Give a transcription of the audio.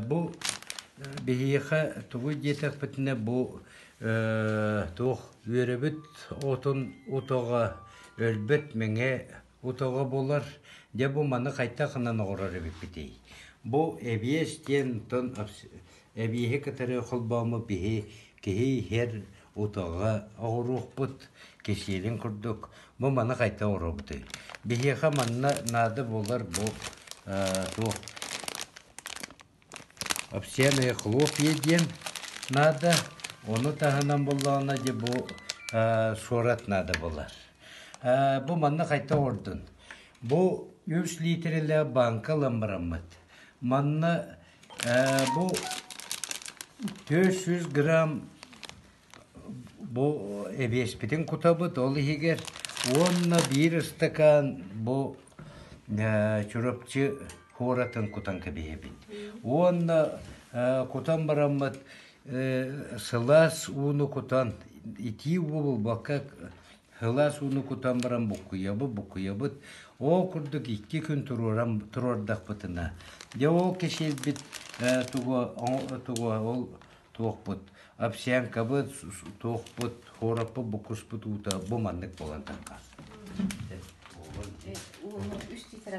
Бу биһиэхэ тугу диэтэхпитинэ бу туох үөрэбит отун утаҕа өлбөт мэҥэ утаҕа буолар. Дьэ бу маны хайдах гынан оҥорор эбиппитий? Бу эбиэс диэн оттон эбиэһи кытары холбооммут биһи киһи иһэр утаҕа оҥоруохпут кисиэлин курдук. Бу маны хайдах оҥоробутуй? Биһиэхэ манна наада буолар бу туох овсяные хлопья диэн наада. Ону таһынан буоллаҕына дьэ бу суорат наада буолар. Бу манна хайдах оҥордун? Бу үс литрэлээх бааҥка ылан бараммыт. Манна бу 400 грамм Бу эбиэспитин кутабыт, ол иһигэр уонна биир ыстакаан бу Чурапчы куоратын кутан кэбиһэбит. Уонна кутан бараммыт сылаас ууну кутан, итии уу булбакка сылаас ууну кутан баран буккуйабыт, буккуйабыт. Ол курдук 2 күн туруоран туруордахпытына, дьэ ол кэсиэлбит тугу тугу ол туохпут овсянкабыт, туохпут, хуораппыт, буккуспут уута бу маннык буолан тарҕас. Ууну үс литр.